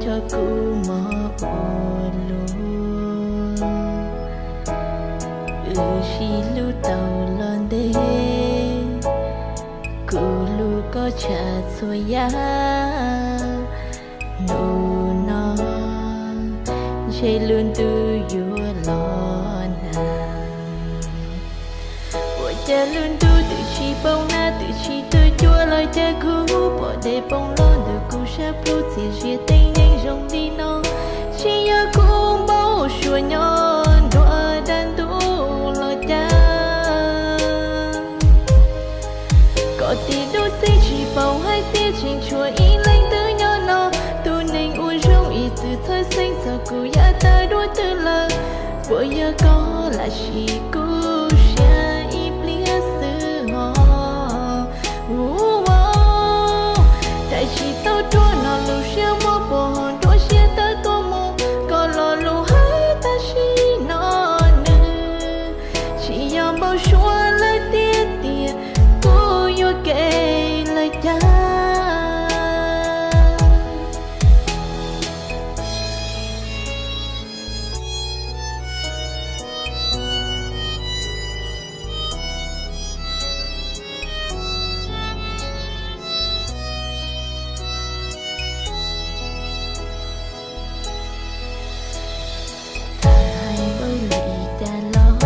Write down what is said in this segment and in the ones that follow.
Cov kub mog ua luaj, wb sib hlub tau los ntev, kuv hlub koj tshaj txhua yam. Hnub no ntshe lub ntuj yuav los nag. Ua cas lub ntuj twb tsis poob nag, twb tsis tu cuaj los cas kuv pom dej poob los ntawm kuv sab plhu, txias zias teeb yeej zoo li no. Tsis yog kuv npau suav nyob nruab dab ntuj los cas. Koj tib tug txiv tsis paub hais tias tseem tshuav ib leeg twg nyob no. Tus neeg uas zoo ib txwm txhawj xeeb txog kuv yav tag dua twg lawm. Puas yog koj lam sim kuv siab ib pliag xwb hos. Ua, tab sis tau ruaj no lub siab muag puag nruab siab tawm tuaj mus. Koj lo lus hais tam sim no nws tsis yog npau suav lawm tiag tiag, kuv yuav kev lawm cas. Txawm hais npaum li cas los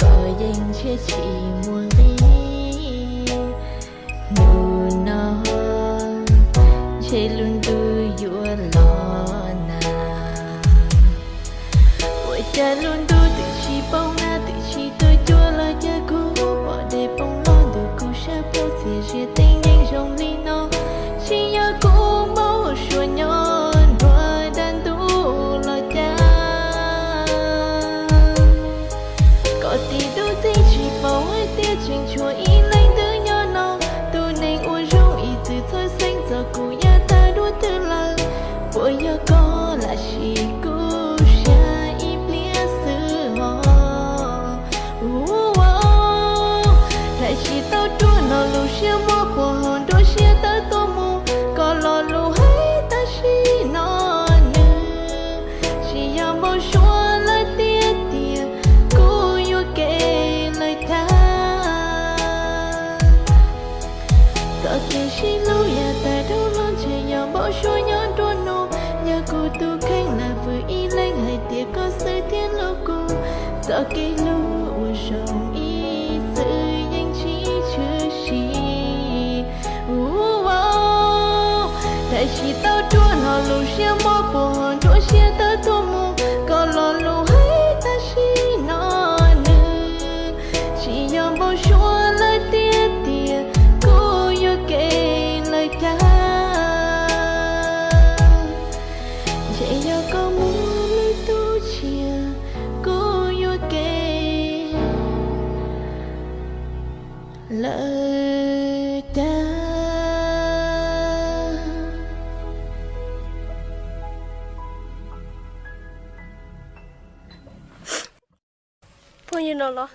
koj yeej ntshe tsis muaj nqis. Hnub no ntshe lub ntuj yuav los nag. Ua cas lub ntuj twb tsis poob nag, twb tsis tu cuaj los cas kuv pom dej poob los ntawm kuv sab plhu, txias zias teeb yeej zoo li no. Tsis yog kuv npau suav nyob nruab dab ntuj los cas. Koj tib tug txiv tsis paub hais tias tseem tshuav ib leeg twg nyob no. Tus neeg uas zoo ib txwm txhawj xeeb txog kuv yav tag dua twg lawm. Puas yog koj lam sim kuv siab ib pliag xwb hos. Ua, tab sis tau ruaj no lub siab muag puag nruab siab tawm tuaj mus. Koj lo lus hais tam sim no nws tsis yog npau suav lawm tiag tiag, kuv yuav kev lawm cas. Txoj kev sib hlub yav tag dhau los ntshe yog npau suav nyob nruab hnub. Yog kuv tus kheej lam vwm ib leeg hais tias koj xwb thiaj hlub kuv. Txoj kev hlub uas zoo ib txwm yeej tsis tshwm sim. Ua, tab sis tau ruaj no lub siab muag puag nruab siab tawm tuaj mus. Koj lo lus hais tam sim no nws tsis yog npau suav lawm tiag tiag, kuv yuav kev lawm cas. Ntshe yog koj muaj lwm tus tshiab, kuv yuav kev lawm cas. Phooj ywg no los